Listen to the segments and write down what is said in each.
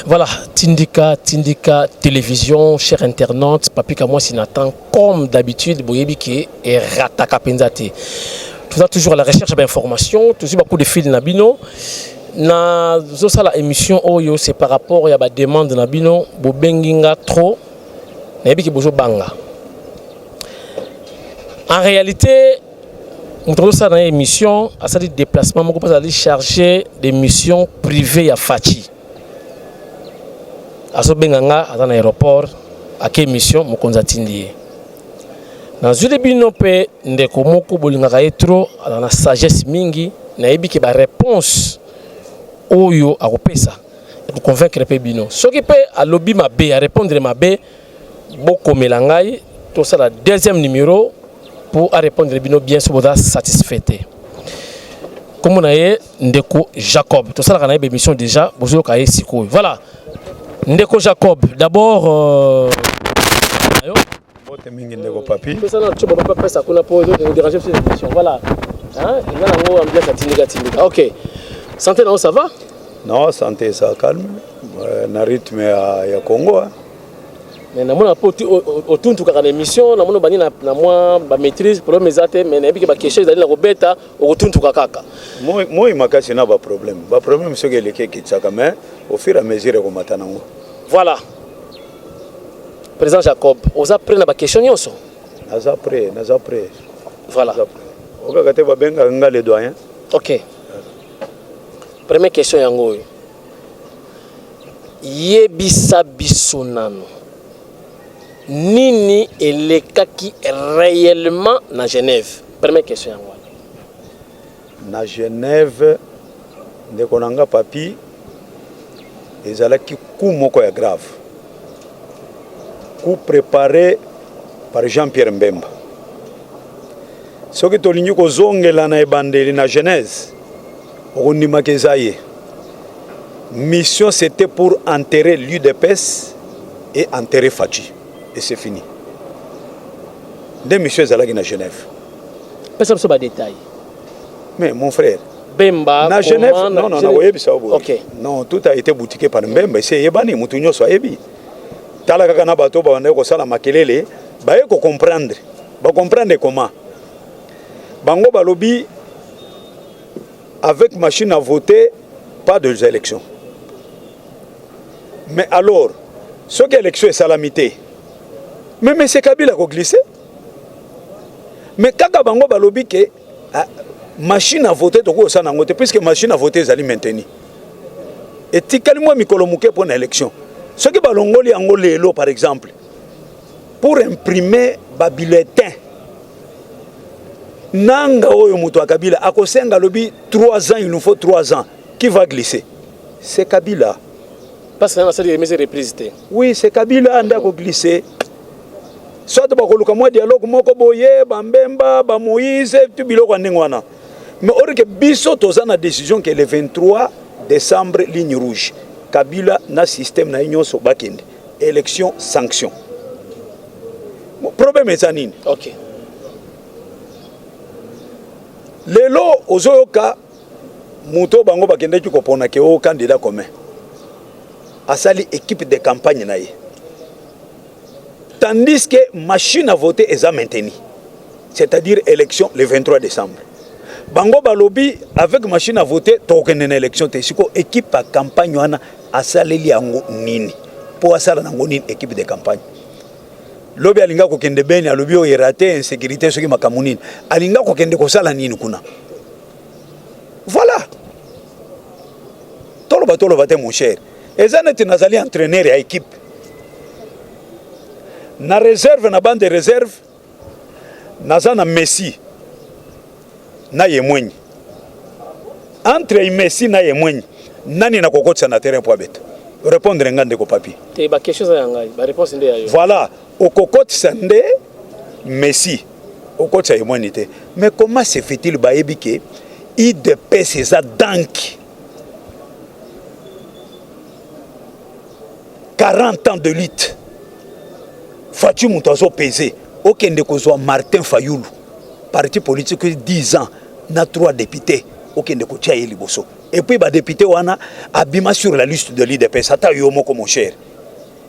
Voilà, Tindika, Tindika Télévision, cher internaute, Papi Kamwasi Nathan, comme d'habitude, boyebi ke erataka penza te. Toza toujours à la recherche d'informations, toujours beaucoup de fil na bino. Na zosala émission oyo, c'est par rapport ya ba demande na bino, bobengi nga trop, nayebi ke bozobanga. En réalité, moto azosala na ye émission asali déplacement moko mpo azali chargé de mission privée ya Fatshi. Azobenga nga, aza na aéroport, ake mission, mokonzi atindi ye. Nazwili bino mpe ndeko moko bolingaka ye trop, aza na sagesse mingi, nayebi ke baréponse oyo akopesa ekoconvaincre mpe bino. Soki mpe alobi mabe, arépondre mabe, bokomela ngai, tosala deuxième numéro pour arépondre bino bien so boza satisfait te. Kombo na ye ndeko Jacob, tosalaka na ye bémission déjà, bozoyoka ye sikoyo. Voilà, ndeko Jacob, d'abord yo. Mbote mingi, ndeko Papi. Pesana tio baba pesa kuna po déranger biso émission. Voilà, hein, eza nango ambiance atindika tindika. Ok, santé nango ça va? Non, santé eza calme, na rythme ya Congo, hein. Mais namona mpo otuntukaka na émission, namona obandi na mwa bamaîtrise, problème eza te, mais nayebi ke baquestion ezali na kobeta, okotuntuka kaka. Moi makasi na baproblème, baproblème soki eleki ekitisaka, mais au fur et à mesure ekomata nango. Voilà, président Jacob, oza prêt na baquestion nyonso? Naza prêt, naza prêt. Voilà. Naza prêt. Okaka te, babengaka nga le doyen. Ok, première question yango oyo: yebisa biso nano nini elekaki réellement na Genève? Première question yango wana. Na Genève, ndeko na nga Papi, ezalaki coup moko ya grave, coup préparé par Jean-Pierre Mbemba. Soki tolingi kozongela na ebandeli, na genèse, okondimaka eza ye. Mission, c'était pour enterrer l'UDPS et enterrer Fatshi et c'est fini. Nde mission ezalaki na Genève. Pesa biso badétail. Mais mon frère, Bemba na Genève, non, non, nakoyebisa yo boye. Non, tout a été boutiqué par Mbemba, esi eyebani, motu nyonso ayebi. Tala kaka na bato babandaki kosala makelele, baye kocomprendre, bacomprendre comment. Bango balobi avec machine à voter, pas de élections. Mais alors soki élection esalami te, mais monsieur Kabila koglisse. Mais kaka bango balobi ke ah, machine à voter tokoki kosala yango te, puisque machine à voter ezali maintenu, etikali mwa mikolo moke mpo na élection. Soki balongoli yango lelo, par exemple, pour imprimer babulletin nanga oyo moto ya Kabila akosenga, alobi 3 ans, il nous faut 3 ans. Qui va glisser? C'est Kabila. Parce que nasali remise reprise te. Oui, c'est Kabila nde akoglisse. Soit bakoluka mwa dialogue moko boye, bambemba, bamoïse, tu biloko ya ndenge wana. Mais or ke biso toza na décision ke le 23 décembre, ligne rouge, Kabila na système na ye nyonso bakende élection, sanction. Bon, problème eza nini? Lelo ozoyoka moto bango bakendaki kopona ke o candidat commun asali équipe de campagne na ye, tandis que machine à voter eza maintenue, c'est-à-dire élection le 23 décembre. Bango balobi avec machine à voter tokokende na élection te. Siko équipe ya campagne wana asaleli yango nini? Mpo asala nango nini équipe de campagne? Lobi alinga kokende Beni, alobi oyo erate, insécurité, soki makambo nini, alinga kokende kosala nini kuna? Voilà, toloba toloba te, mon cher, eza neti nazali entraîneur ya équipe na réserve, na bande de réserve naza na Messi na ye mwenyi. Entre Messi na ye mwenyi, nani nakokotisa na terrain po abeta? Répondre nga, ndeko Papi. Te, baquestion eza ya ngai, baréponse nde ya yo. Voilà, okokotisa nde Messi, okotisa ye mweni te. Mais comment se fait-il bayebi ke UDPS eza dank 40 ans de lutte, Fatshi moto azopese, okende kozwa Martin Fayulu, parti politique 10 ans na 3 députés? Okende kotia ye liboso. Et puis badéputé wana abima sur la liste de l'UDPS. Ata yo moko, mon cher,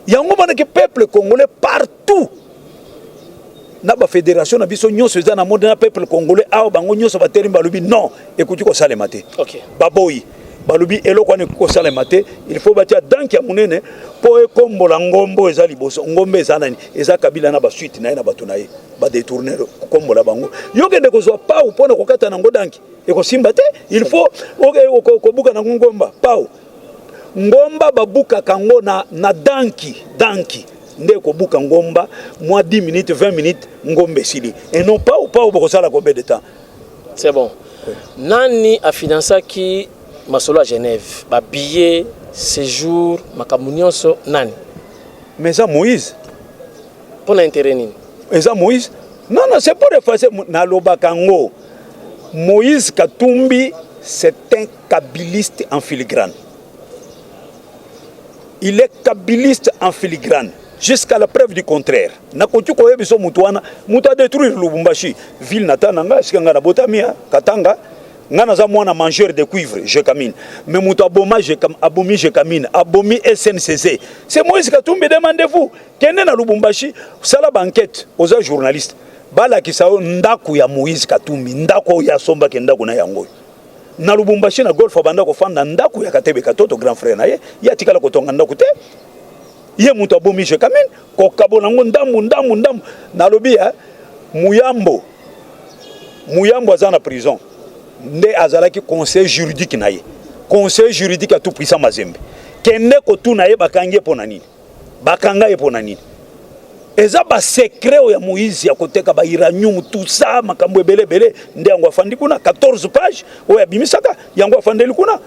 yango monaki peuple congolais partout na bafédération na biso nyonso eza na monde, na peuple congolais awa, bango nyonso batelemi, balobi non, ekoki kosalema te. Baboyi, balobi eloko wana ekoki kosalema te. Il faut batia danki ya monene mpo ekombola ngombo eza liboso. Ngombe eza nani? Eza Kabila na basuite na ye na bato na ye badétourner, kokombola bango. Yo kende kozwa pau mpona kokata nango danki, ekosimba te. Il faut kobuka nango ngomba. Pau, ngomba babukaka yango na danki. Danki nde ekobuka ngomba mwa 10 minutes, 20 minutes, ngomba esili, et non pau. Pau bokosala combien de temps? C'est bon. Nani afinansaki masolo ya Genève, babillet, séjour, makambo nyonso, nani? Mais eza Moïse. Mpo na intérêt nini? Eza Moïse. Non, non, c'est pour effacer. Nalobaka yango, Moïse Katumbi, c'est un kabiliste en filigrane. Il est kabiliste en filigrane jusqu'à la preuve du contraire. Nakoki koyeba biso motu wana, moto adétruire Lubumbashi, ville natale na ngai, esika ngai nabotami ya Katanga. Ngai naza mwana mangeur de cuivre, Gécamines. Mais moto aboma, abomi Gécamines, abomi SNCC, c'est Moïse Katumbi. Demandez-vous, kende na Lubumbashi, sala baenquête, oza journaliste, balakisa yo ndako ya Moïse Katumbi, ndako oyo asombaki, ndako na yango oyo na Lubumbashi, na Golf, abanda kofanda, ndako ya Katebe Katoto, grand frère na ye. Ye atikala kotonga ndako te. Ye moto abomi Gécamines, kokabola yango ndambu ndambu ndambu. Nalobi ya Muyambo, Muyambo aza na prison, nde azalaki conseil juridique na ye, conseil juridique ya tout puissant Mazembe. Kende kotuna ye, bakangi ye mpo na nini? Bakanga ye mpo na nini? Eza basecret oyo ya Moïse ya koteka bauranium, tout ça, makambo ebele ebele. Nde yango afandi kuna, 14 page oyo abimisaka yango, afandeli kuna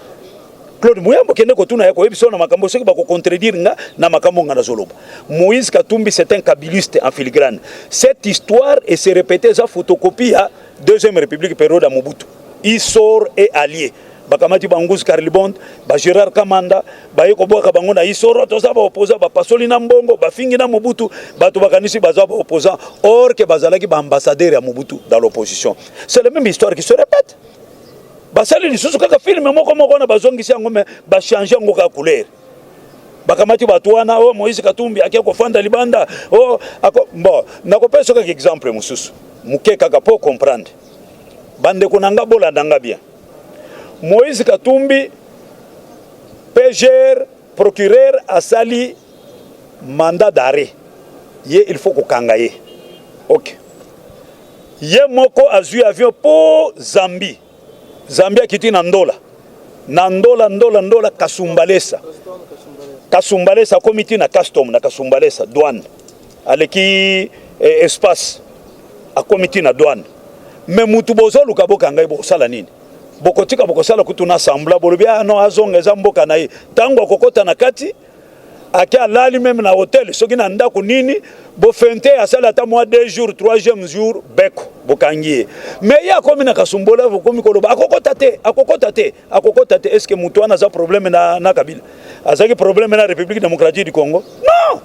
Claude Muyambo. Kende kotuna ye, koyebi so na makambo soki bakocontredire nga na makambo nga nazoloba. Moïse Katumbi, c'est un kabiliste en filigrane. Cette histoire et se répéter, eza photocopie ya Deuxième République, période ya Mobutu. Isor et allié, bakamati banguzi Karl-i-Bond, bagérard Kamanda, baye kobwaka bango na Isoro. Toza baopposant, bapasoli na mbongo, bafingi na Mobutu, bato bakanisi baza baopposant, or ke bazalaki baambassadeur ya Mobutu dans l'opposition. C'est la même histoire qui se répète. Basali lisusu kaka film moko moko wana, bazongisi yango, me bachange yango kaka couleur. Bakamati bato wana oyo Moïse Katumbi ake kofanda libanda o ako. Bon, nakopesa kaka exemple mosusu moke kaka mpo comprendre. Bandeko na nga, bolanda nga bien. Moïse Katumbi, PGR, procureur asali mandat d'arrêt, ye il faut kokanga ye. Ok, ye moko azwi avion mpo Zambie. Zambie, akiti na Ndola, na Ndola, Ndola, Ndola, Kasumbalesa. Kasumbalesa, akomi ti na custom na Kasumbalesa, douane, aleki espace, akomi ti na douane. Me mutu bozoluka bokanga ye, bokosala nini? Bokotika, bokosala kutu na semblant, bolobi: "Ah non, azonga, eza mboka na ye." Ntango akokɔta na kati, ake alali même na hotel, soki na ndako nini, bofente, asali ata mwa 2 jours, troisième jour beko bokangi ye. Me ye akomi na Kasumbola, okomi koloba akokɔta te, akokɔta te, akokɔta te. Est ce que moto wana aza problème na Kabila? Azalaki problème na République démocratique du Congo? Non,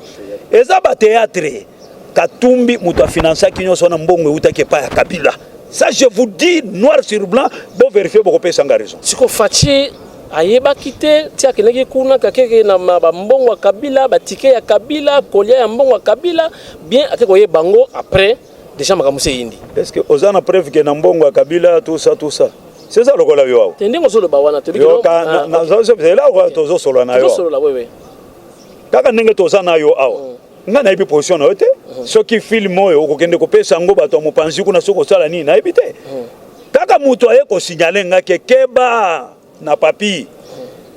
eza bathéâtre. Katumbi moto afinansaki nyonso wana, mbongo eutaki epai ya Kabila. Ça, je vous dis noir sur blanc, bo vérifie, bokopesanga raison. Siko Fatshi ayebaki te ti akendaki kuna kakeke na bambongo ya Kabila, batike ya Kabila, kolia ya mbongo ya Kabila? Bien, ake koyeba yango après, déjà makambo se eyindi. Est ce que oza na preuve ke na mbongo ya Kabila, tout ça, tout ça? C'est ça lokola yo awa. Te, ndenge ozoloba wana. Toyebela, tozosolola na yo. Tozosolola, wewe. Kaka ndenge toza na yo awa, ngai nayebi position na yo te. Soki film oyo okokende kopesa yango bato ya mopanzi kuna, soki osala nini, nayebi te. Kaka moto aye kosignale nga ke keba na papi,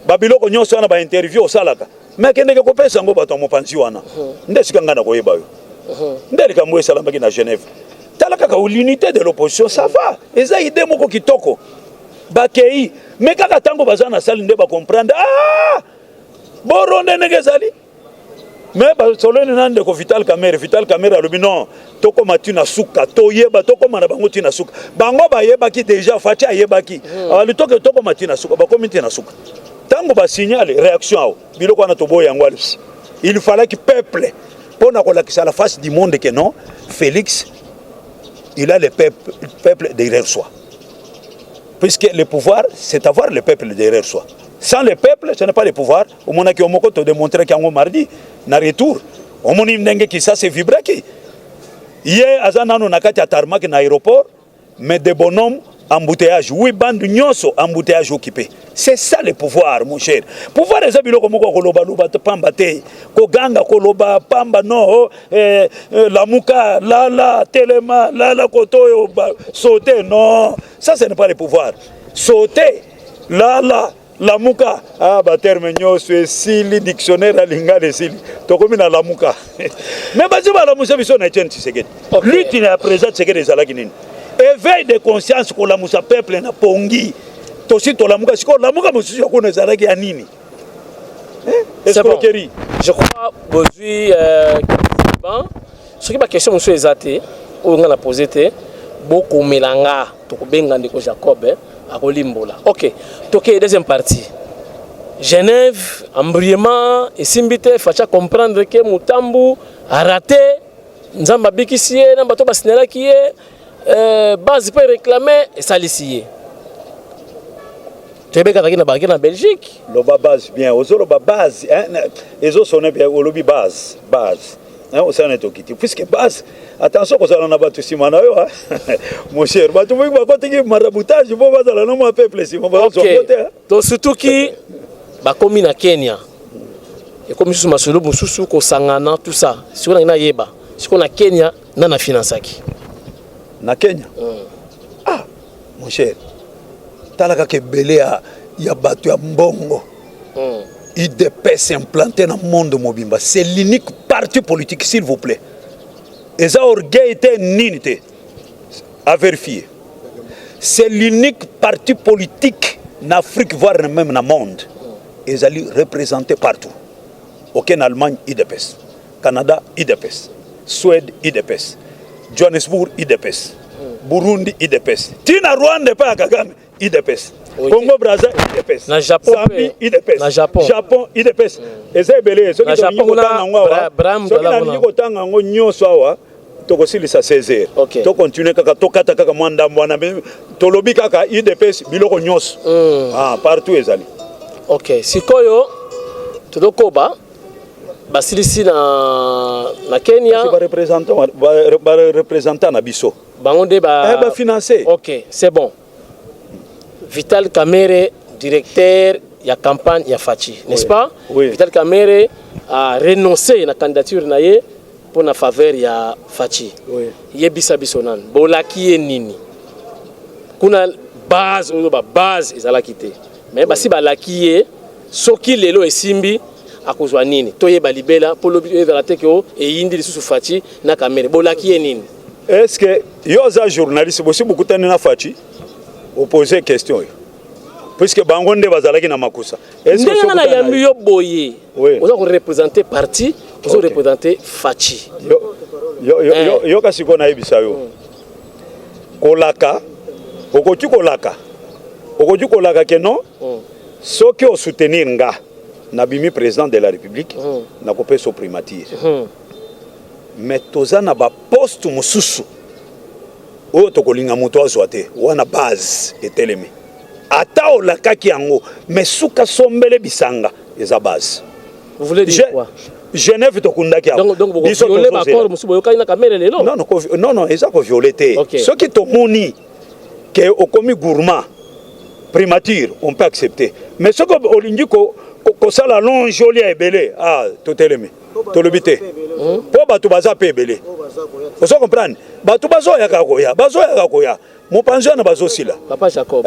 babiloko nyonso wana, bainterview osalaka, me akendeke kopesa yango bato ya mopanzi wana, nde esika ngai na koyeba yo. Nde likambo esalamaki na Genève. Tala kaka l'unité de l'opposition, ça va, eza idée moko kitoko. Bakei, me kaka ntango baza na sali nde bacomprendre: ah, boronde ndenge ezali. Me basoloni na ndeko Vital Kamerhe. Vital Kamerhe alobi: "Non, tokóma ntina suka, toyeba, tokóma na bango ntina suka." Bango bayebaki déjà, Fatshi ayebaki. Ali toke, tokóma ntina suka, bakomi ntina suka. Ntango basignale réaction awa, biloko wana toboya yango. Ali il fallaki peuple mpo na kolakisa la face du monde que non, Félix, il a le peuple, peuple derrière soi. Puisque le pouvoir, c'est avoir le peuple derrière soi. Sans le peuple, ce n'est pas le pouvoir. Omonaki yo moko, todémontraki yango mardi na retour. Omoni ndenge Kinshasa evibraki. Ye aza nano na kati ya tarmac na aéroport, mais de bonhomme, embouteillage, oui, bande nyonso, embouteillage occupé. C'est ça le pouvoir, mon cher. Pouvoir eza biloko moko kolobaloba pamba te, koganga, koloba pamba, no. Oh, lamuka, lala, telema, lala koto oyo, sauter, non, ça, ce n'est pas le pouvoir. Sauter, lala, lamuka, ah, baterme nyonso esili, dictionnaire ya lingala esili, tokomi na lamuka. Mais bazi balamusa biso na Etienne Tshisekedi. Lutte ya président Tshisekedi ezalaki nini? Éveil de conscience, kolamusa peuple na pongi. Tosi tolamuka, sikoyo lamuka mosusu ya kuna ezalaki ya nini? C'est bon. Escroquerie. Je crois bozwi ban soki baquestion mosusu eza te oyo nga na pose te, bokomela nga, tokobenga ndeko Jacob, akolimbola. Ok, toke deuxième partie. Genève, embrayement esimbi te. Fatshi comprendre ke Mutambu araté, Nzambe abikisi ye na bato basinelaki ye, base mpe réclame esalisi ye. Toyebeki azalaki na baki na Belgique. Loba base bien, ozoloba base, hein, ezosone bien. Olobi base, base, hein, osala neti okiti, puisque base, attention, kozala na bato nsima na yo, hein. Mon cher, bato moki bakotiki maraboutage mpo bazala na mwa peuple nsima, bazozwa ngo te, hein. Tosutuki, bakomi na Kenya, ekomi susu masolo mosusu, kosangana, tout ça. Sikoyo nangi nayeba, sikoyo na Kenya nani afinansaki? Na Kenya? Ah, mon cher, tala kaka ebele ya bato ya mbongo. UDPS implanté na monde mobimba, c'est l'unique parti politique, s'il vous plaît. Eza orgueil te, nini te, à vérifier. C'est l'unique parti politique na Afrique, voire même na monde, ezali représenté partout. Ok, na Allemagne, UDPS; Canada, UDPS; Suède, UDPS; Johannesburg, UDPS; Burundi, UDPS; tina Rwanda epai ya Kagame, UDPS; Congo Braza, UDPS; Na Japon. Zambie, UDPS; Na Japon. Japon, UDPS. Eza ebele. Soki Na tolingi Japon kuna, kotanga yango awa, Braham soki Dala nalingi kuna. kotanga yango nyonso awa, tokosilisa 16 heures. Tocontinue kaka, tokata kaka mwa ndambo wana, mais tolobi kaka UDPS biloko nyonso. Ah, partout ezali. Ok, sikoyo tozokoba, basilisi na Kenya. Bareprésentant, bareprésentant na biso. Bango nde ba Eh, bafinance. Ok, c'est bon. Vital Kamerhe, directeur ya campagne ya Fatshi, n'est-ce pas? Oui. Vital Kamerhe a renoncé na candidature na ye mpo na faveur ya Fatshi. Yebisa biso nanu, bolaki ye nini kuna? Base oyo, babase ezalaki te, mais basi balaki ye, soki lelo esimbi, akozwa nini? Toyeba libela mpo lobi ezala te ke o eyindi lisusu Fatshi na Kamerhe. Bolaki ye nini? Est ce que yo oza journaliste, bosi bokutani na Fatshi, opose question oyo, puisque bango nde bazalaki na makusa? Est-ce que Ndenge nga osi okutana nayambi na ye? Yo boye, oza koreprésente parti, oza koreprésente Fatshi. Yo, yoka sikoyo, nayebisa yo, kolaka, okoki kolaka, okoki kolaka ke non, soki osoutenir nga, nabimi président de la République, nakopesa primature. Mais toza na baposte mosusu oyo tokolinga moto azwa te. Wana base etelemi. Ata olakaki yango, mais suka sombele bisanga eza base. Vous voulez dire quoi? Genève tokundaki yango. Donc Biso bokoviole tozozela. baaccord mosusu boyokani na Kamerhe lelo? Non, non, non, non, eza koviole te. Soki tomoni ke okomi gourmand, primature, on peut accepter. Mais soki olingi kosala longe, olia ebele, ah, totelemi, tolobi te, mpo bato baza mpe ebele. Ozo comprendre? Bato bazoyaka koya, bazoyaka koya, mopanzi wana bazosila. Papa Jacob,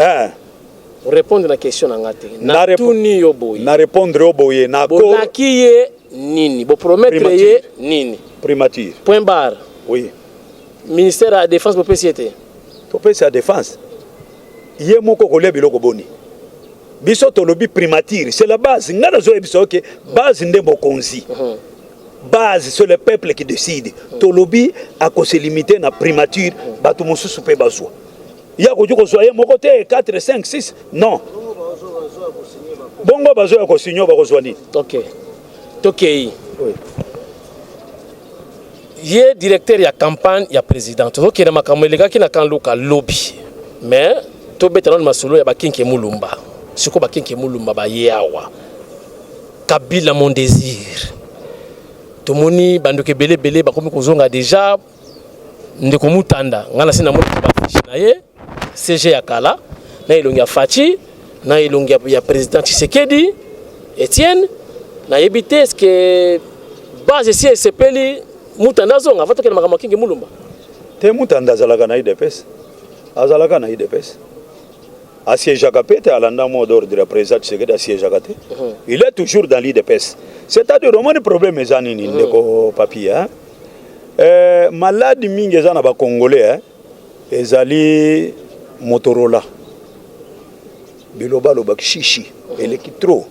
répondre na question na nga te. Na Natuni yo boye. Na répondre yo boye na Bolaki ye nini? Bopromettre ye Primature. nini? Primature. Point barre? Oui. Ministère ya Défense, bopesi ye te? Topesi ya Défense, ye moko kolia biloko boni. Biso tolobi primature, c'est la base. Ngai nazoyebisa oke, base nde mokonzi. Base, c'est le peuple qui décide. Tolobi akose limite na primature, bato mosusu mpe bazwa. Ye akoki kozwa ye moko te 4, 5, 6, non. Bongo bazoya kosinyo, bakozwa nini? Ok, tokei. Ye directeur ya campagne ya président, tozokende makambo elekaki na Kanluka lobi, mais Tobeta nano masolo ya bakinke Mulumba. Sikoyo bakinke Mulumba baye awa, Kabila mon désir. Tomoni bandeko ebele ebele bakomi kozonga déjà. Ndeko Mutanda, ngai nasi namoni bafiche na ye, SG ya kala, na elongi ya Fatshi, na elongi ya président Tshisekedi Etienne. Nayebi te, est-ce que base esi esepeli Mutanda azonga? Ava tokende makambo ya Kinke Mulumba. Te, Mutanda azalaka na UDPS, azalaka na UDPS, asiégeaka mpe te. Alanda mot d'ordre ya président Tshisekedi, asiégeaka te. Il est toujours dans l'UDPS. C'est-à-dire, omoni, problème eza nini, ndeko Papi, hein? Maladi mingi eza na bacongolais, hein? Ezali Motorola, bilobaloba, shishi eleki trop.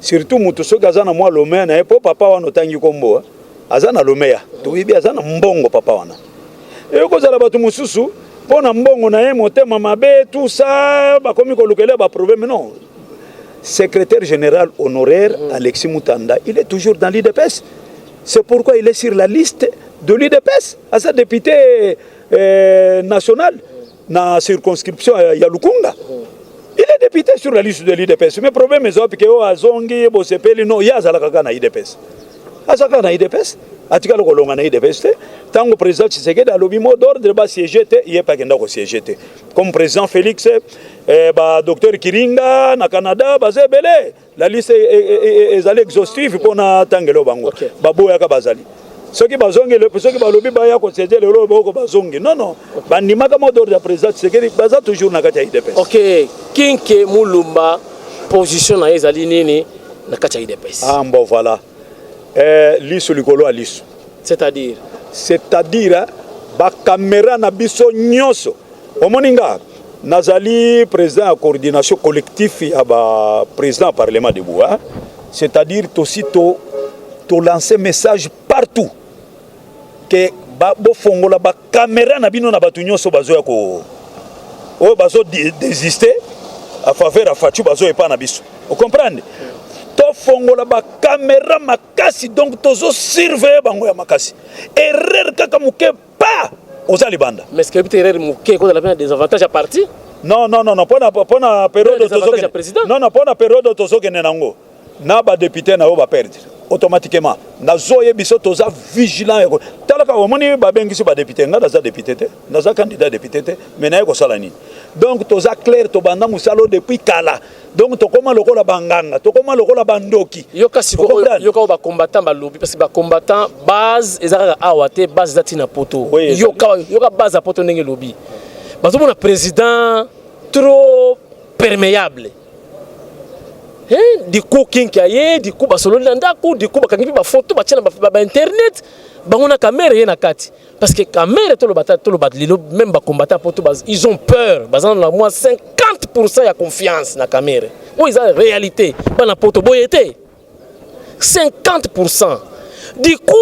Surtout moto soki aza na mwa lomea na ye, mpo papa wana otangi kombo aza na lomea, toyebi aza na mbongo. Papa wana eyoki kozala bato mosusu mpo na mbongo na ye, motema mabe, tout ça, bakomi kolukela baproblème. Non, secrétaire général honoraire Alexis Mutanda, il est toujours dans l'UDPS. C'est pourquoi il est sur la liste de l'UDPS. Aza député national na circonscription ya Lukunga. Il est député sur la liste de l'UDPS. Mais problème eza wapi? Ke oyo azongi, bosepeli? Non, ye azalaka kaka na UDPS, aza kaka na UDPS, atikala kolonga na UDPS te. Ntango président Tshisekedi alobi mot d'ordre basiége te, ye mpe akenda kosiége te, comme président Félix, badocteur Kiringa na Canada, baza ebele. La liste ezali exhaustive mpona tangelo bango. Baboyaka, bazali soki bazongi, soki balobi baya kosiége lelo, boko bazongi. Non, non, bandimaka mot d'ordre ya président Tshisekedi, baza toujours na kati ya UDPS. Ok, Kinke Mulumba, position na ye ezali nini na kati ya UDPS? Ah bon, voilà, liso likolo ya liso. C'est-à-dire? C'est-à-dire, bakamera na biso nyonso. Omoni, nga nazali président ya coordination collectif ya baprésident ya Parlement debout, hein? C'est-à-dire tosi to tolance message partout ke bofongola bakamera na bino na bato nyonso bazoya ko oyo bazodésiste à faveur ya Fatshi, bazoya epa na biso. Ocomprendre? Tofongola bakamera makasi, donc tozosurveille bango ya makasi. Erreur kaka moke pa, oza libanda. Mais ce que peut erreur moke ekozala mpe na désavantage ya parti? Non, non, non, non, mpona période tozokende, non, non, mpona période tozokende nango na badéputé na yo baperdre automatiquement. Nazoyebi, biso toza vigilant. Talaka, omoni, babengisi badéputé, nga naza député te, naza candidat député te, mais naye kosala nini? Donc toza clair, tobanda mosala depuis kala, donc tokóma lokola banganga, tokóma lokola bandoki. Yoka sikoyo, yoka oyo bacombattant balobi, parce que bacombattant, base eza kaka awa te, base eza ntina poto. Yoka, yoka base ya poto ndenge elobi. Bazomona président trop perméable. Du coup Kinki aye, du coup basololi na ndako, du coup bakangi mpe bafoto, batia na bainternet bango na Kamerhe ye na kati, parce que Kamerhe, toloba, toloba lelo, même bacombattant poto, ils ont peur, baza na mwa 50 ya confiance na Kamerhe. Oyo eza réalité, bana poto boye te, 50. Du coup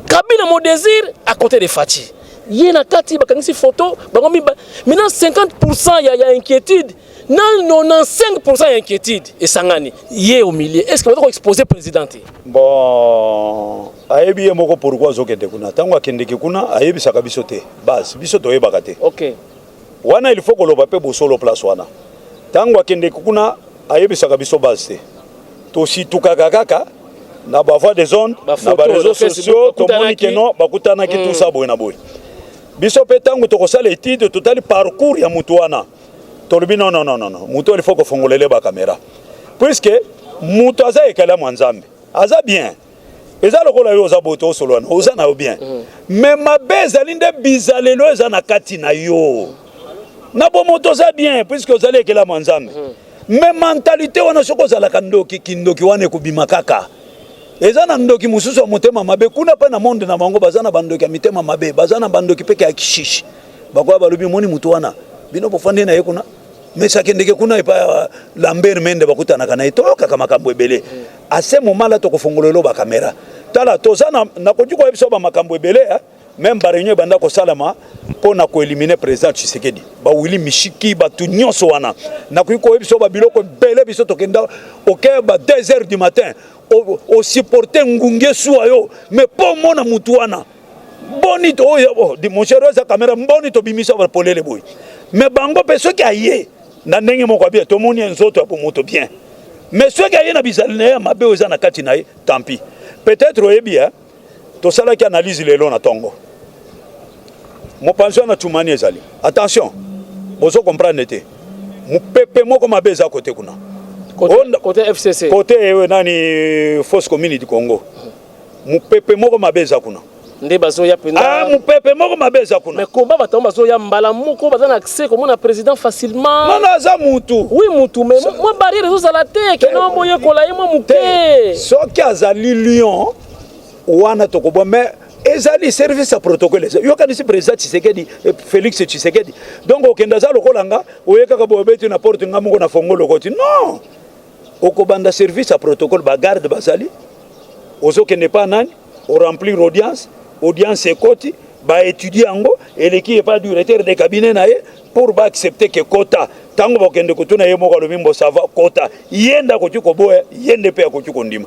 Kabila mon désir à côté de Fatshi, ye na kati, bakangisi photo bango miba. Maintenant 50 ya inquiétude na 95 ya inquiétude esangani, ye au milieu. Est ce que baza koexpose président te? Bon, ayebi ye moko pourquoi azokende kuna. Ntango akendeki kuna, ayebisaka biso te, base biso toyebaka te. Wana il faut koloba mpe bosolo. Place wana, ntango akendeki kuna, ayebisaka biso base te. Tositukaka kaka na bavoie des ondes, na baréseaux sociaux, tomoni ke non, bakutanaki, tout ça, boye na boye. Biso mpe ntango tokosala étude, totali parcours ya mutu wana, tolobi non, non, non, non, mutu il faut kofongolele bakamera, puisque mutu aza ekala mwa Nzambe, aza bien. Eza lokola yo oza boye, tosolola, oza na yo bien, mais mabe ezali nde bizalelo eza na kati na yo. Na bomoto oza bien, puisque ozali ekelamu ya Nzambe, mais mentalité wana, soki ozalaka ndoki, kindoki wana ekobima kaka. Eza na ndoki mosusu ya motema mabe kuna mpe na monde na bango. Baza na bandoki ya mitema mabe, baza na bandoki mpe ya kishishi. Bakoya, balobi: "Moni mutu wana, bino bofandi na ye kuna, mais akendeke kuna epa Lambert Mende, bakutanaka na ye." Toyokaka makambo ebele. À ce moment là, tokofongola elo bakamera. Tala, toza nakoki koyebisa biso bamakambo ebele, même baréunion ebanda kosalama mpo na koéliminer président Tshisekedi, bawili mishiki, bato nyonso wana. Nakoki koyebi biso babiloko ebele. Biso tokenda oke ba 2 heures du matin, osupporte ngungi esuwa yo, mais mpo omona mutu wana. Mboni to oyo, oh, mon cher, oyo eza caméra, mboni tobimisa polele boye. Mais bango mpe soki aye na ndenge moko abia, tomoni ye nzoto ya bomoto bien, mais soki aye na bizali na ye ya mabe oyo eza na kati na ye, tant pis. Peut-être oyebi, eh, tosalaki analyse lelo na ntongo, mopanzi wana tumani ezali. Attention, bozo comprendre te, mopepe moko mabe eza kote kuna. Côté FCC. Kote nani, Force Commune du Congo, mopepe moko mabe eza kuna. Nde bazoya mpenza. Ah, mopepe moko mabe eza kuna. Mais komba bato yango bazoya mbala moko, baza na accès komona président facilement. Non, aza mutu. Oui, mutu, mais mwa barrière ezozala te kende boyekola ye mwa moke. Soki azali lion wana, tokobwa, mais ezali service ya protocole. Eza yokanisi président Tshisekedi, Félix Tshisekedi. Donc okende, aza lokola nga, oye kaka boye, obeti na porte, nga moko na fongolo okoti. Non, okobanda service ya protocole, bagarde bazali, ozokende pa nani, oremplir audience, audience ekoti, baétudie yango, eleki epa directeur de cabinet na ye pour baaccepte ke kota. Ntango bakende kotuna ye moko, alobi mbo ça va, kota. Ye nde akoki koboya, ye nde mpe akoki kondima.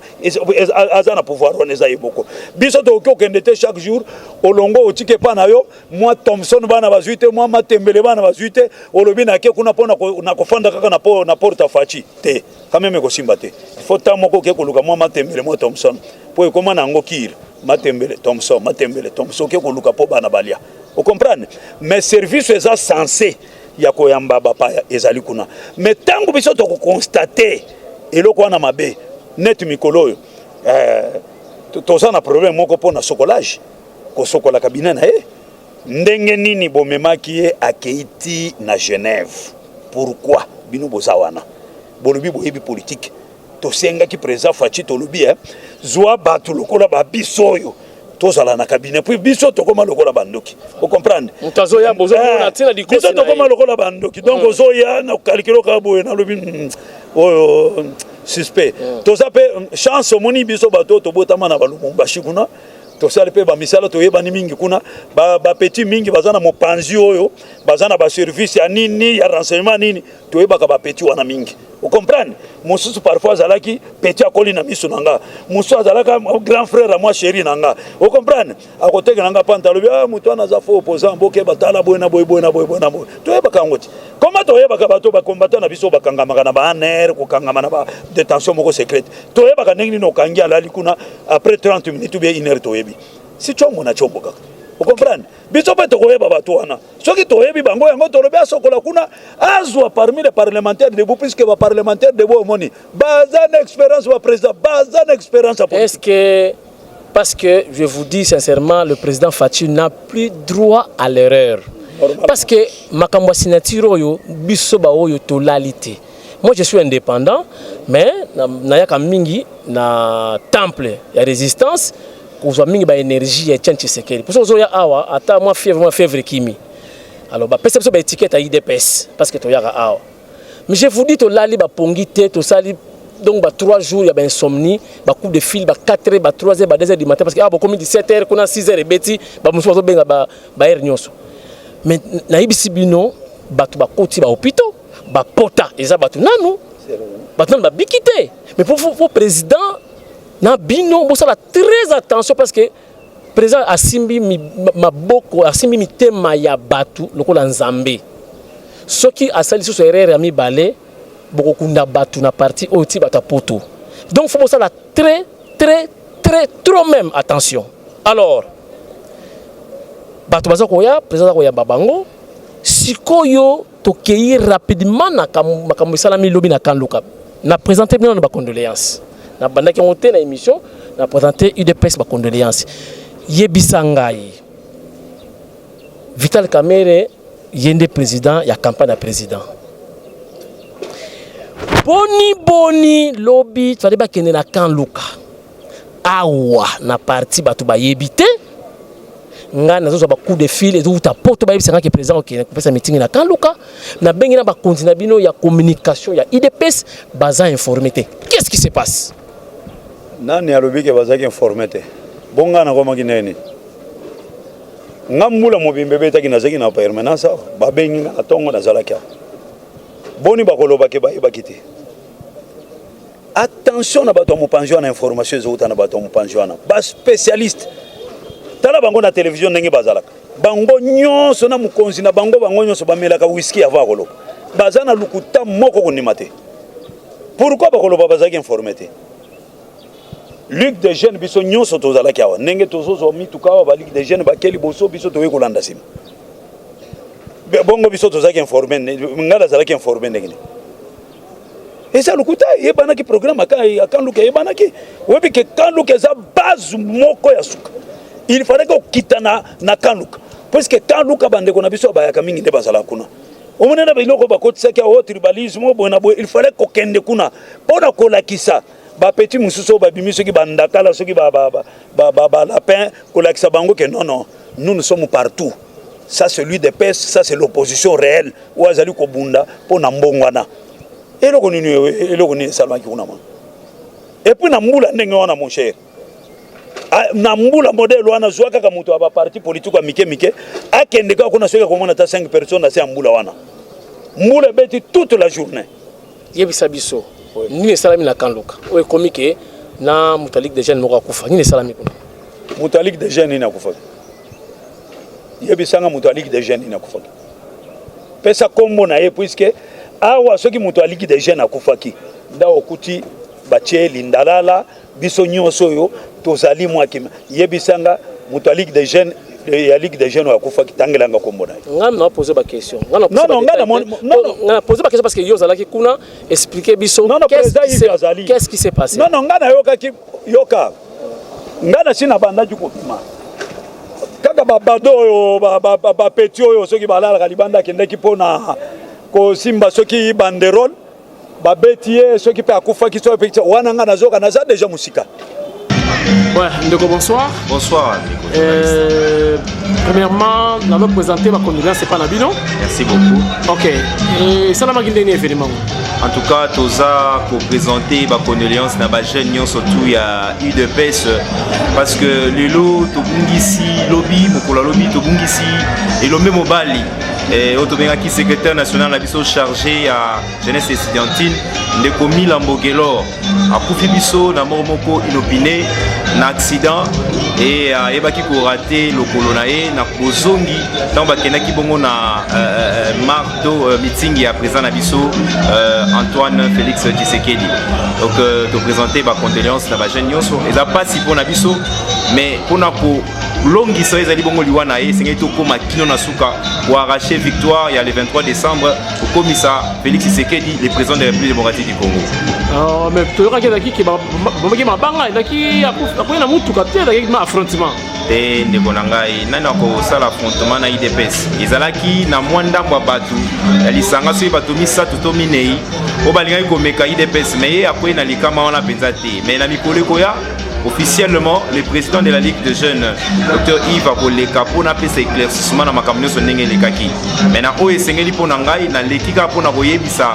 Aza na pouvoir wana, eza ye moko. Biso tokoki kokende te chaque jour olongo, otiki epa na yo mwa Thomson, bana bazwi te, mwa matembele, bana bazwi te, olobi nake kuna mpo na kofanda kaka na porte ya Fatshi te. Quand même ekosimba te. Il faut temps moko oke koluka mwa matembele, mwa Thomson, mpo ekóma na yango kire matembele Thomson, matembele Thomson, oke koluka mpo bana balia, ocomprendre. Mais service eza censé ya koyamba bapaya ezali kuna. Mais ntango biso tokoconstate eloko wana mabe neti mikolo oyo, toza na problème moko mpo na sokolage, kosokola cabinet na ye. Ndenge nini bomemaki ye, akei ti na Genève? Pourquoi bino boza wana, bolobi boyebi politique? Tosengaki président Fatshi, tolobi, zwa bato lokola babiso oyo tozala na cabinet, puis biso tokóma lokola bandoki, ocomprendre? Moto azoya, bozomona ntina likosi. Biso tokóma lokola bandoki. Donc ozoya na calcule kaka boye, nalobi oyo suspect. Toza mpe chance, omoni biso bato oyo tobotama na balubumbashi kuna, tosali mpe bamisala, toyebani mingi kuna. Bapeti mingi baza na mopanzi oyo baza na baservice ya nini, ya renseignement nini, toyebaka bapeti wana mingi, ocomprendre. Mosusu parfois azalaki petit, akoli na miso na nga. Mosusu azalaka grand frère ya mwa chéri na nga, ocomprendre. Akoteka na nga panta, alobi: "Ah, moto wana aza faux opposant, boke batala boye na boye, boye na boye, boye na boye." Toyebaka yango ti koma toyebaka bato bakombata na biso bakangamaka na baANR, kokangama na badétention moko secrète. Toyebaka ndenge nini okangi, alali kuna, après 30 minutes ou bien une heure, toyebi si tshombo na tshombo kaka, ocomprendre. Biso mpe tokoyeba bato wana. Soki toyebi bango yango, tolobi asokola kuna, azwa parmi les parlementaires debout, puisque baparlementaire debout, omoni, baza na expérience, baprésident baza na expérience ya Est-ce que, parce que je vous dis sincèrement, le président Fatshi n'a plus droit à l'erreur. Parce que makambo ya signature oyo, biso baoyo tolali te. Moi, je suis indépendant, mais nayaka mingi na temple ya résistance kozwa mingi baénergie ya Etienne Tshisekedi. Poso ozoya awa, ata mwa fièvre, mwa fièvre ekimi. Alors bapesa biso baétiquette ya UDPS parce que toyaka awa. Mais je vous dis, tolali bapongi te, tosali donc ba 3 jours ya bainsomnie, bacoup de fil ba 4 heures, ba 3 heures, ba 2 heures du matin, parce que awa bokomi 17 heures kuna, 6 heures ebeti, bamosusu bazobenga baheure nyonso. Mais nayebisi bino, bato bakoti bahôpitaux, bapota eza bato nanu, bato nanu babiki te. Mais pour président na bino, bosala très attention, parce que président asimbi maboko, asimbi mitema ya bato lokola Nzambe. Soki asali lisusu erreur ya mibale, bokokunda bato na parti oyo ti bato ya poto. Donc faut bosala très très très trop même attention. Alors bato baza koya, président aza koyamba bango. Sikoyo tokei rapidement na makambo esalami lobi na Camp Luka. Na présente bino na bacondoléance, nabandaki yango te na émission, na présente UDPS bacondoléance. Yebisa ngai, Vital Kamerhe, ye nde président ya campagne ya président, boni boni lobi tozali bakende na Camp Luka awa na parti, bato bayebi te? Ngai nazozwa bacoup de fil ezowuta poto, bayebisa ngai ke président okende kopesa meeting na Camp Luka. Nabengi na bakonzi na bino ya communication ya UDPS, baza informé te. Qu'est-ce qui se passe? Nani alobi ke bazalaki informé te? Bonga nakomaki ndenge nini? Nga mbula mobimba ebetaki, nazalaki na permanence awa. Babengi nga na ntongo, nazalaki awa. Boni bakoloba ke bayebaki te? Attention na bato ya mopanzi wana, information ezowuta na bato ya mopanzi wana, baspécialiste. Tala bango na télévision ndenge bazalaka. Bango nyonso na mokonzi na bango, bango nyonso bamelaka whisky avant koloba. Baza na lukuta moko kondima te. Pourquoi bakoloba bazalaki informé te? Ligue des jeunes, biso nyonso tozalaki awa. Ndenge tozozwa mituka awa, ba ligue des jeunes bake liboso, biso toyei kolanda nsima. Bongo biso tozalaki informé, ngai nazalaki informé ndenge nini? Eza lokuta. Eyebanaki, programme ya Camp Luka eyebanaki. Oyebi ke Camp Luka eza base moko ya suka. Il fallait kokita na Camp Luka, puisque Camp Luka, bandeko na biso bayaka mingi nde bazalaka kuna. Omoni na biloko bakotisaki awo, tribalisme boye na boye. Il fallait kokende kuna mpo na kolakisa bapeti mosusu oyo babimi, soki bandakala, soki balapin, kolakisa bango ke non, non, nous, nous sommes partout. Ça, c'est l'UDPS, ça, c'est l'opposition réelle oyo azali kobunda mpo na mbongwana. Eloko nini, eloko nini esalamaki kuna ma? Et puis na mbula ndenge wana, mon cher, na mbula modèle wana, zwa kaka moto ya baparti politique ya mike mike, akende kaka kuna, soki akomona ata 5 personnes na se ya mbula wana. Mbula ebeti toute la journée. Yebisa biso nini esalami na Camp Luka oyo ekomi ke na moto ya Ligue des jeunes moko akufa. Nini esalami kuna? Moto ya Ligue des jeunes nini akufaki? Yebisanga, moto ya Ligue des jeunes nini akufaki? Pesa nkombo na ye, puisque awa soki moto ya Ligue des jeunes akufaki, nda okuti batie lindalala, biso nyonso oyo tozali mwa kimia. Yebisanga moto ya Ligue des jeunes, ya Ligue des jeunes oyo akufaki, tangelanga nkombo na ye. Ngai na pose baquestion. Non, non, ngai non, non. Ngai na pose baquestion parce que yo ozalaki kuna. Expliquer biso. Non, non, président Yves azali. Qu'est-ce qui s'est passé? Non, non, ngai nayokaki, yoka, ngai na si nabandaki kobima kaka babado oyo, bapeti oyo soki balalaka libanda, akendaki mpona kosimba soki banderole, babeti ye, soki mpe akufaki, soki mpe wana ngai nazoka, naza déjà mosika. Ouais, ndeko, bonsoir. Bonsoir, ndeko. Premièrement, nous présenter ma condoléance epa na bino. Merci beaucoup. Ok. Et ça n'a ndenge événement? En tout cas, toza koprésenter bacondoléance na bajeune nyonso tu ya UDPS, parce que lelo tobungisi, lobi, mokolo ya lobi, tobungisi elombe mobali oyo tobengaki secrétaire national na biso chargé ya jeunesse estudiantine, ndeko Milambo Gelor. Akufi biso na moko moko inopiné na accident e ayebaki korater lokolo na ye na bozongi ntango bakendaki bongo na marto meeting ya président na biso Antoine Félix Tshisekedi. Donc toprésente bacondoléance na bajeune nyonso. Eza mpasi mpo na biso, mais mpona kolongisa oyo ezali bongo liwa na ye, esengeli tokóma kino na suka koarracher victoire ya le 23 décembre, kokomisa Félix Tshisekedi le président de la République démocratique du Congo. Mais toyokaki ezalaki ke babomaki mabanga, ezalaki akoyi na mutuka te, ezalaki ma affrontement. Te, ndeko na ngai, nani akosala affrontement na UDPS? Ezalaki na mwa ndambo ya bato ya lisanga, soki bato misato to minei oyo balingaki komeka UDPS, mais ye akwei na likama wana mpenza te. Mais na mikolo ekoya, officiellement le président de la Ligue de jeunes, Dr Yves, akoleka mpona apesa éclaircissement na makambo nyonso ndenge elekaki. Mais na oyo esengeli mpo na ngai, naleki kaka mpona koyebisa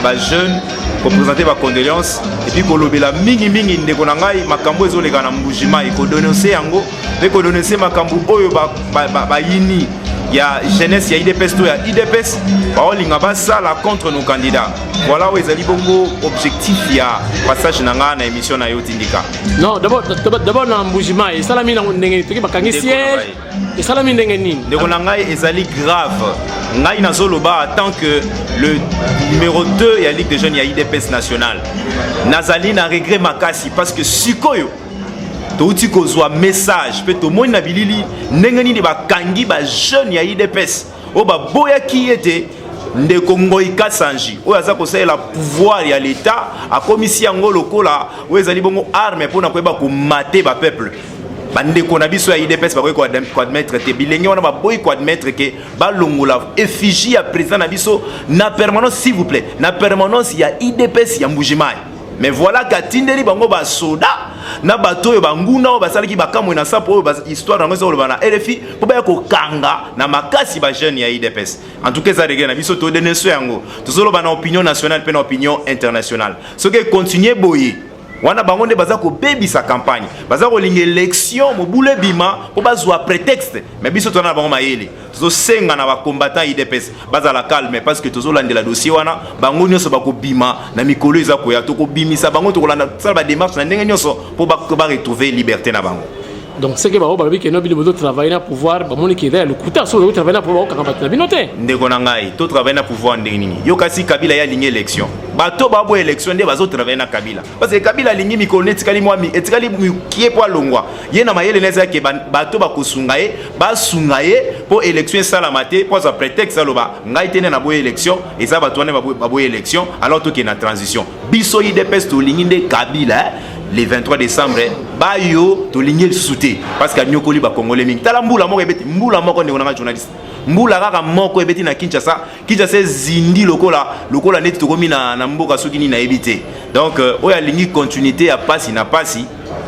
bajeune, koprésente bacondoléance et puis kolobela mingimingi, ndeko na ngai, makambo ezoleka na Mbujimai, kodénoncer yango mpe kodénoncer makambo oyo bayini ya jeunesse ya UDPS to ya UDPS baolinga basala contre nos candidats. Voilà oyo ezali bongo objectif ya passage na ngai na émission na yo, Tindika. Non, d'abord na Mbujimai esalami nango ndenge nini? Toki bakangi siège, esalami ndenge nini? Ndeko na ngai, ezali grave. Ngai nazoloba en tant que le numéro 2 ya Ligue des jeunes ya UDPS national, nazali na regret makasi, parce que sikoyo touti kozwa message mpe tomoni na bilili ndenge nini bakangi bajeune ya UDPS oyo baboyaki ete ndeko Ngoi Kasanji oyo aza kosalela pouvoir ya l'État, akomisi yango lokola oyo ezali bongo arme mpona koyeba komater bapeuple. Bandeko na biso ya UDPS bakoki koadmettre te. Bilenge wana baboyi koadmettre ke balongola effigie ya président na biso na permanence, s'il vous plaît, na permanence ya UDPS ya Mbujimai. Mais voilà katindeli bango basoda na bato oyo banguna oyo basalaki bakamwe na sapo oyo histoire yango eza koloba na RFI, mpo baya kokanga na makasi bajeune ya UDPS. En tout cas, eza regret na biso, todénoncer yango, tozoloba na opinion nationale mpe na opinion internationale. Soki econtinue boye wana, bango nde baza kobebisa campagne, baza kolinga élection mobulu ebima mpo bazwa prétexte. Mais biso toza na bango mayele. Tozosenga na bacombattant UDPS bazala calme, parce que tozolandela dossier wana. Bango nyonso bakobima na mikolo eza koya. Tokobimisa bango, tokolanda, tosala badémarche na ndenge nyonso mpo baretrouve liberté na bango. Donc ce que bango balobi ke no, bino bozotravaille na pouvoir, bamoni ke eza ya lokuta. So ozotravaille na pouvoir, bakokanga bato na bino te. Ndeko na ngai, totravaille na pouvoir ndenge nini? Yo kasi, Kabila ye alingi élection. Bato baboya élection nde bazotravaille na Kabila, parce que Kabila alingi mikolo nde etikali mwa etikali mokie mpo alongwa. Ye na mayele na ezalaki bato bakosunga ye, basunga ye mpo élection esalama te, mpo azwa prétexte aloba: ngai te nde naboya élection, eza bato wana baboya élection, alors tokende na transition. Biso UDPS tolingi nde Kabila, eh, le 23 décembre bayo tolingi lisusu te, parce que anyokoli bakongole mingi. Tala mbula moko ebeti, mbula moko, ndeko nanga journaliste, mbula kaka moko ebeti na Kinshasa, Kinshasa ezindi lokola neti tokomi na mboka soki nini, nayebi te. Donc oyo alingi continuité ya pasi na pasi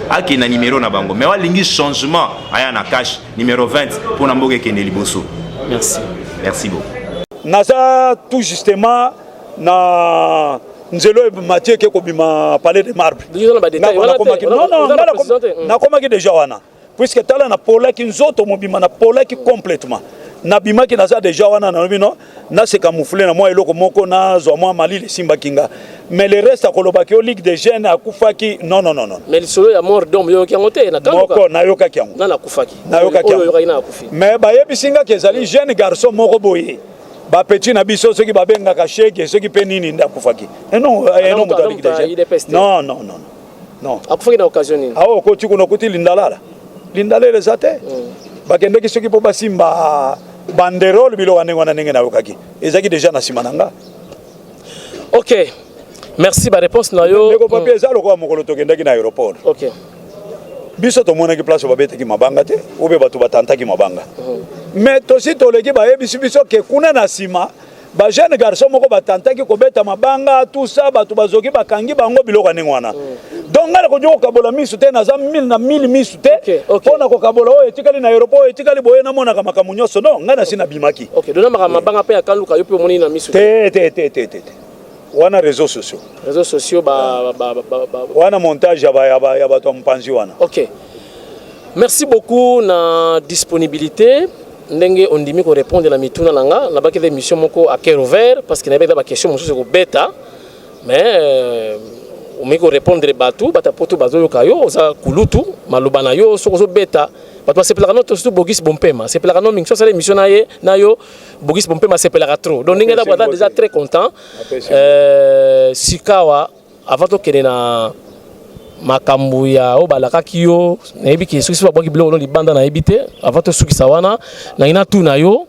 akende na numéro na bango, mais oyo alingi changement aya na CACH numéro 20 mpo na mboka ekende liboso. Merci. Merci beaucoup. Naza tout justement na nzela oyo Matie eke kobima Palais de Marbre. Oza na badetail wana te? Non, non, oza na nga précision te? Nakomaki déjà wana, puisque tala, napolaki nzoto mobimba, napolaki complètement, nabimaki, naza déjà wana. Nalobi no, naseka mufule na mwa eloko moko, nazwa mwa malili, esimbaki nga. Mais le reste, akolobaki o Ligue des jeunes akufaki, non, non, non, non. Mais lisolo ya mort d'homme, yoyoki yango te na Kandoka? Moko nayokaki yango. Nani akufaki? Nayokaki Oyo yango. oyokaki na akufi? Mais bayebisi ngaki ezali jeune garçon moko boye, bapeti na biso, soki babengaka shege, soki mpe nini, nde akufaki. Eno eno moto ya Ligue des jeunes. UDPS te? Non, non, non, non. Akufaki na occasion nini? Awa okoti kuna, okuti lindalala, lindalala eza te. Bakendeki soki mpo basimba banderole, biloko ya ndenge wana. Ndenge nayokaki, ezalaki déjà na nsima na nga. Ok, merci, baréponse na yo. Ndeko Papi, eza lokola mokolo tokendaki na aéroport. Biso tomonaki place babetaki mabanga te, obe bato batantaki mabanga, mais tosi toleki, bayebisi biso ke kuna na nsima bajeune garçon moko batantaki kobeta mabanga, tout ça, bato bazoki, bakangi bango, biloko ya ndenge wana. Donc ngai nakoki kokabola misu te, naza mille na mille misu te mpo na kokabola oyo etikali na aéroport, oyo etikali boye, namonaka makambo nyonso. Non, ngai nasi nabimaki. Ok, dona makambo mabanga mpe ya Kaluka, yo mpe omoni na misu? Te, te, te, te, te, te, wana réseaux sociaux. Réseaux sociaux ba. Wana montage ya bato ya mopanzi wana. Ok, merci beaucoup na disponibilité, ndenge ondimi korépondre na mituna na nga. Nabaki eza émission moko à cœur ouvert, parce que nayebi eza baquestion mosusu ekobeta, mais omeki korépondre bato. Bato ya poto bazoyoka yo, oza kulutu, maloba na yo soki ozobeta, bato basepelaka no, surtout Bogis Bompema asepelaka no mingi. So asala émission na ye na yo, Bogis Bompema asepelaka trop. Donc ndenge eza, aza déjà très content. Sikawa, avant tokende na makambo ya oyo balakaki yo, nayebi ke soki so babwaki biloko no libanda, nayebi te. Avant tosukisa wana, nangi natuna yo: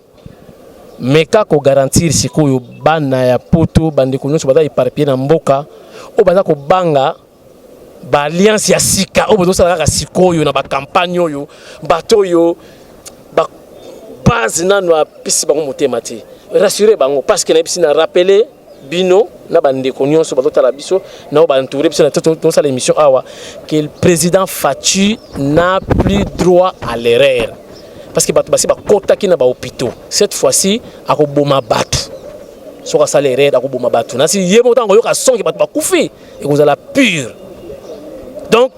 meka kogarantir sikoyo bana ya poto, bandeko nyonso baza éparpillé na mboka, oyo baza kobanga baalliance ya sika oyo bozosala kaka sikoyo na bacampagne oyo, bato oyo base nano apesi bango motema te, rassure bango, parce que nayebisi na rappeler bino na bandeko nyonso bazotala biso na oyo baentouré biso na tosala émission awa, que le président Fatshi n'a plus droit à l'erreur, parce que bato basi bakotaki na bahôpitaux. Cette fois-ci akoboma bato. Soki asala erreur, akoboma bato. Nasi ye moko, ntango oyoka sonki bato bakufi, ekozala pure. Donc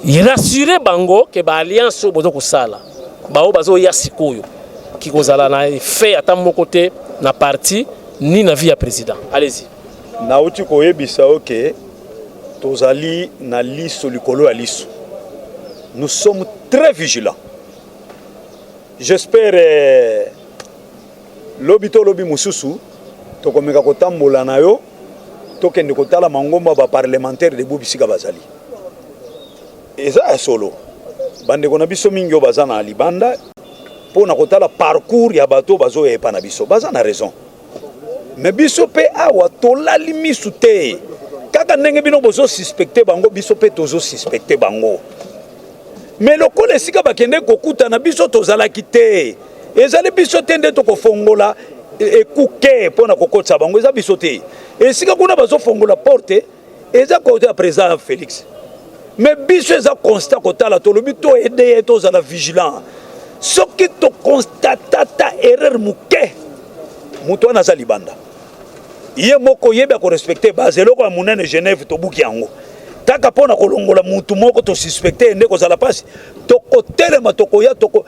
rassure bango ke baalliance oyo boza kosala, baoyo bazoya sikoyo, kikozala na effet ata moko te na parti ni na vie ya président. Allez-y. Nauti koyebisa yo ke tozali na liso likolo ya liso, nous sommes très vigilants. J'espère lobi to lobi mosusu tokomeka kotambola na yo, tokende kotala mangomba baparlementaire debout bisika bazali. Eza ya solo, bandeko na biso mingi oyo baza na libanda, mpo na kotala parcours ya bato oyo bazoya epa na biso, baza na raison. Mais biso mpe awa tolali misu te. Kaka ndenge bino bozosuspecte bango, biso mpe tozosuspecte bango. Mais lokola esika bakende kokutana, biso tozalaki te, ezali biso te nde tokofongola ekuke mpo na kokotisa bango, eza biso te. Esika kuna bazofongola porte eza kote ya président Félix. Mais biso eza constat kotala, tolobi toaider ye, tozala vigilant. Soki toconstate ata erreur moke, moto wana aza libanda, ye moko yebi akorespecte base. Eloko ya monene, Genève tobuki yango kaka mpo na kolongola mutu moko tosuspecte, nde kozala mpasi. Tokotelema, tokoya, toko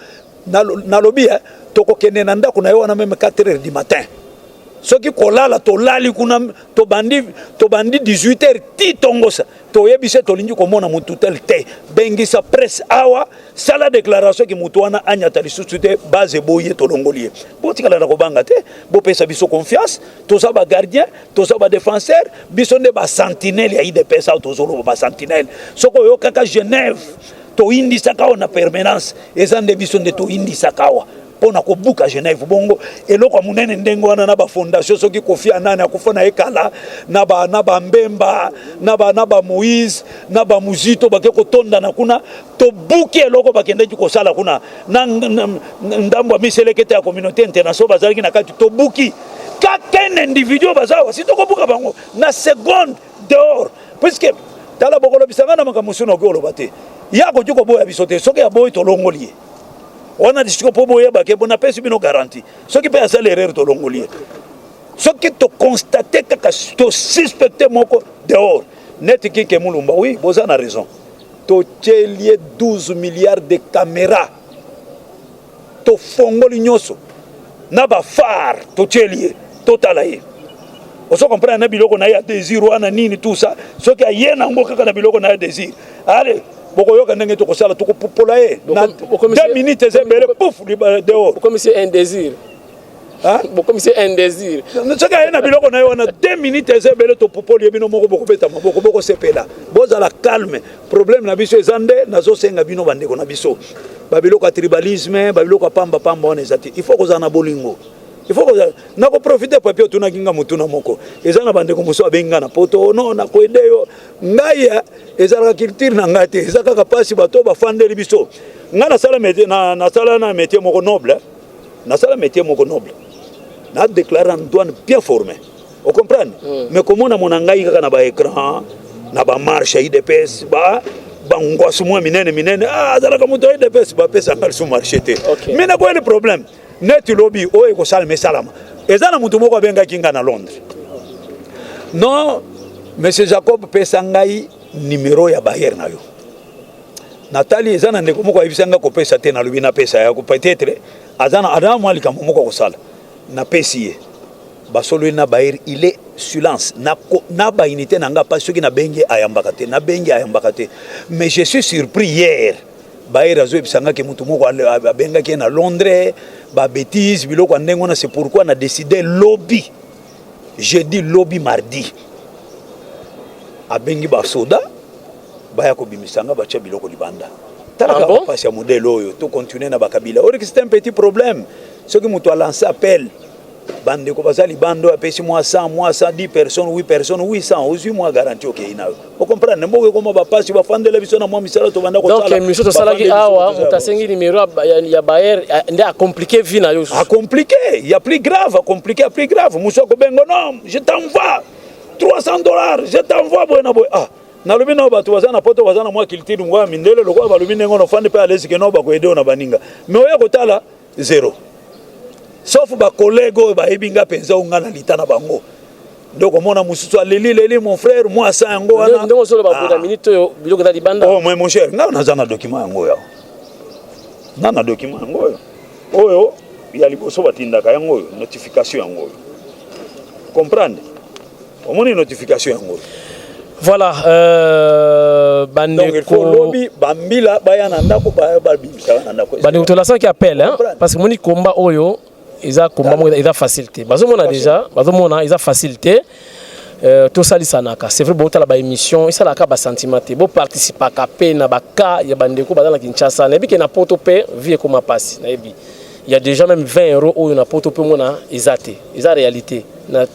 nalobi tokokende na ndako na ye wana même 4 heures du matin. Soki kolala, tolali kuna, tobandi, tobandi 18 heures ti tongosa. Toyebi se tolingi komona motu tel te. Bengisa presse awa, sala déclaration ki motu wana anyata lisusu te. Base eboyi ye, tolongoli ye. Botikala na kobanga te, bopesa biso confiance. Toza bagardien, toza badéfenseur, biso nde basentinelle ya UDPS. Awa tozoloba basentinelle. Soki oyokaka Genève toyindisaka awa na permanence, eza nde biso nde toyindisaka awa mpo na kobuka Genève. Bongo eloko ya monene ndenge wana na bafondation, soki Kofi Anani akufa na ye kala, na bambemba, na bamoïse, na bamuzito, bake kotondana kuna, tobuki eloko bakendaki kosala kuna na ndambo ya miselekete ya communauté internationale bazalaki na kati. Tobuki kaka un individu baza awa, si tokobuka bango na seconde, dehors. Puisque tala, bokolobisanga na makambo mosusu, nakoki koloba te. Ye akoki koboya biso te. Soki aboyi, tolongoli ye wana lisiko mpo boyebake bo napesi bino garantie. Soki mpe asali erreur, tolongoli ye. Soki toconstate kaka, tosuspecte moko, dehors. Neti Kike Mulumba, oui, boza na raison, totieli ye 12 milliards de caméra, tofongoli nyonso na baphares, totieli ye, totala ye. Ozo comprendre? Na biloko na ye ya désir wana nini, tout ça, soki aye nango kaka na biloko na ye désir, ale bokoyoka ndenge tokosala, tokopopola ye na 2 minutes. Eza ebele, pouf, dehors. Okomisi un désir, bokomisi un désir. Soki aye na biloko na ye wana, 2 minutes eza ebele, topopoli ye. Bino moko bokobeta maboko, bokosepela. Bozala calme. Problème na biso eza nde, nazosenga bino bandeko na biso, babiloko ya tribalisme, babiloko ya pambapamba wana eza te. Il faut kozala na bolingo, il faut kozala. Nakoprofite papier otunaki nga motuna moko. Eza na bandeko mosusu abengi nga na poto: "No, nakoaider yo." Ngai ezalaka culture na ngai te, eza kaka mpasi. Bato bafandeli biso. Ngai nasala métier, nasala na métier moko noble, nasala métier moko noble, nadéclare en douane, bien formé, ocomprendre? Mais komona mona ngai kaka na baécran, na bamarche ya UDPS, ba bangwasu mwa minene minene, ah, azalaka moto ya UDPS, bapesanga lisu marché te. Mais nakoyeli problème neti lobi oyo ekosalama, esalama. Eza na motu moko abengaki nga na Londres: "Non, monsieur Jacob, pesa ngai numéro ya bailleur na yo." Natali, eza na ndeko moko ayebisa nga kopesa te. Nalobi napesa ya, peut-être aza na mwa likambo moko kosala. Napesi ye, basololi na bailleur, il est silence na, na baunité na nga mpasi. Soki nabengi, ayambaka te, nabengi, ayambaka te. Mais je suis surpris, hier bailleur azoyebisa nga ke motu moko abengaki ye na Londres, babêtises, biloko ya ndenge wana. C'est pourquoi na décidé lobi jeudi, lobi mardi, abengi basoda baya kobimisa nga, batia biloko libanda. Talaka. Ah bon? Bapasi ya modèle oyo, tocontinue na bakabila oyo, c'est un petit problème. Soki moto alance appel, bandeko baza libanda, oyo apesi mwa 100, mwa 110 personnes, 8 personnes, 800, ozwi mwa garantie, okei na yo. Ocomprendre? Mboka ekoma bapasi, bafandela biso na mwa misala tobanda. Donc émission tosalaki awa, moto asengi numéro ya bailleur nde acompliqué vie na yo. Acompliqué, il y a plus grave, acompliqué, ya plus grave. Mosu akobenga: "Non, je t'envoie 300 dollars, je t'envoie boye na boye." Ah, nalobi nao bato baza na poto, baza na mwa culture mwa ya mindele, lokola balobi ndenge wana, ofandi mpe alesi ke no bakoaider oyo na baninga. Mais oya kotala, zéro, sauf bacollègue oyo bayebi nga mpenza, oyo nga na lita na bango. Nde komona mosusu aleli leli: "Mon frère, mwa asa yango wana." Ndenge ozoloba boye, na minute oyo biloko eza libanda. Oh, mais mon cher, nga naza na document yango oyo, nga na document yango oyo, oyo ya liboso batindaka yango oyo, notification yango oyo. Comprendre? Omoni notification yango oyo. Voilà, Donc il faut bandeko lobi bambila baya na ndako, babimisaka na ndako. Bandeko, tolansaki appel, hein, Comprendre. parce que moni komba oyo eza komba moko eza facile te. Bazomona déjà, bazomona eza facile te. Tosalisanaka, c'est vrai. Botala baémission, esalaka basentiment te, boparticipaka mpe na baka ya bandeko baza na Kinshasa. Nayebi ke na poto mpe vie ekoma mpasi. Nayebi il y a déjà même 20 euros oyo na poto mpe mona eza te, eza réalité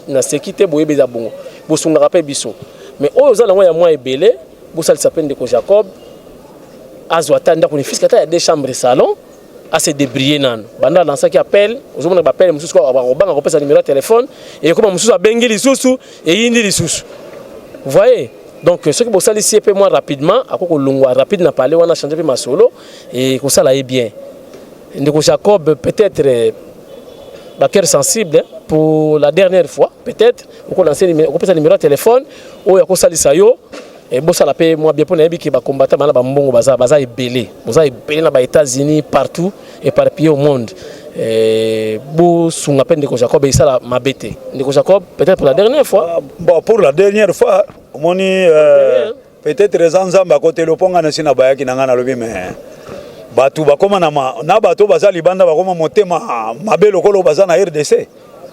na seki te. Boyebi eza bongo, bosungaka mpe biso. Mais oyo oza nango ya mwa ebele, bosalisa mpe ndeko Jacob azwa ata ndako, ne fût-ce que ata ya deux chambres, salon, ase débrouiller nano. Banda alansaki appel, ozomona baappel mosusu bakobanga kopesa numéro ya téléphone, ekoma mosusu abengi lisusu, eyindi lisusu. Voyez? Donc soki bosalisi ye mpe mwa rapidement, akoki kolongwa rapide na pale wana, change mpe masolo e kosala ye bien. Ndeko Jacob, peut-être bacœur sensible, pour la dernière fois, peut-être okolancer, okopesa numéro ya téléphone oyo akosalisa yo. Bosala mpe mwa bien, mpo nayebi ke bacombattant bana bambongo baza, baza ebele, boza ebele na baÉtats-Unis, partout éparpillé au monde. Bosunga mpe ndeko Jacob, esala mabe te. Ndeko Jacob, peut-être pour la dernière fois. Ah, bon, pour la dernière fois, omoni, peut-être eza Nzambe akoteli mpo ngai nasi na bayaki na ngai, nalobi, mais bato bakóma na bato baza libanda, bakóma motema mabe lokola baza na RDC.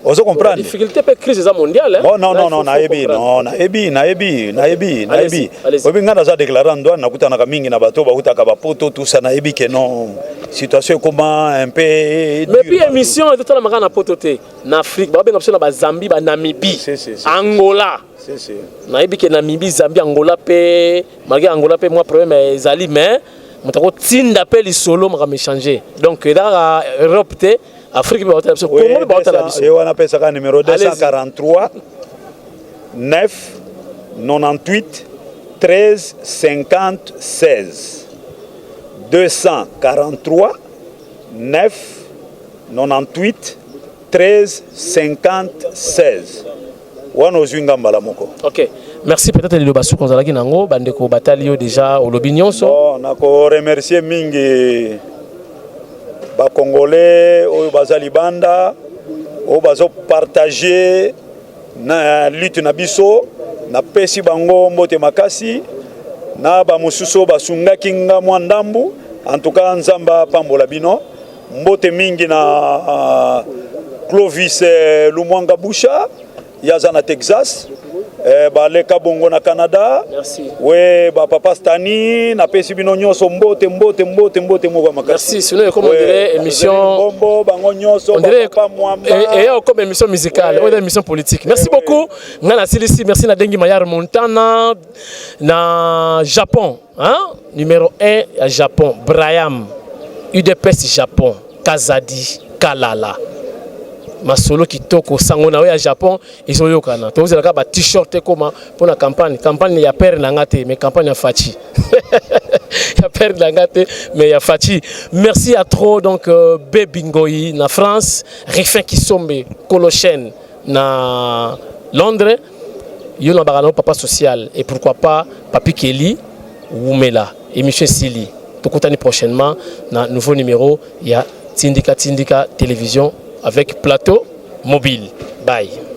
Ozo comprendre? Difficulté mpe crise eza mondiale, hein? Bon, non, Là, non, il non, faut nayebi, comprendre. non, nayebi, nayebi, nayebi, nayebi. Allez-y. Oyebi, ngai naza déclarant douane, nakutanaka mingi na bato bautaka bapoto, tout ça. Nayebi ke non, situation ekoma un peu Mais dure puis partout. Émission etotalamaka na poto te, na Afrique babenga biso na Bazambie, Banamibie, Si, si, si. Angola. Si, si. Nayebi ke Namibie, Zambie, Angola mpe, malgré Angola mpe mwa problème ezali, mais moto akotinda mpe lisolo, makambo échange. Donc eza kaka Europe te, Afrique mpe baotala biso, Congo mpe baotala biso. Ye wana apesaka numéro. Allez-y. 243 9 98 13 50 16, 243 9 98 13 50 16. Wana ozwi nga mbala moko. Ok, merci. Peut-être liloba suka ozalaki nango, bandeko batali yo, déjà olobi nyonso. Bon, nakoremercier mingi Bacongolais oyo baza libanda, oyo bazopartage na lutte na biso. Napesi bango mbote makasi, na bamosusu oyo basungaki nga mwa ndambu. En tout cas, Nzambe apambola bino. Mbote mingi na Clovis Lumwanga Busha, ye aza na Texas, baleka bongo na Canada. Merci. We bapapa Stani, napesi bino nyonso mbote, mbote, mbote, mbote moko ya makasi. Merci. Sinon comme on dirait émission Bombo bango nyonso. On dirait bapapa Mwamba. Et comme émission musicale, ouais, émission politique. Merci beaucoup. Nga na silisi, merci na Dengi Mayar Montana na Japon, hein? Numéro 1 à Japon, Braham, UDPS Japon, Kazadi, Kalala. Masolo kitoko, sango na yo ya Japon ezoyokana. Tozelaka ba t-shirt ekoma mpona campagne, campagne ya père na nga te, mais campagne ya Fatshi, ya père na nga te, mais ya Fatshi. Merci à trop. Donc Baby Ngoi na France, Rifin Kisombe Kolochen na Londres, yo na baka na papa social, et pourquoi pas Papi Kelly Wumela. Émission esili, tokutani prochainement na nouveau numéro ya Tindika Tindika Télévision avec plateau mobile. Bye.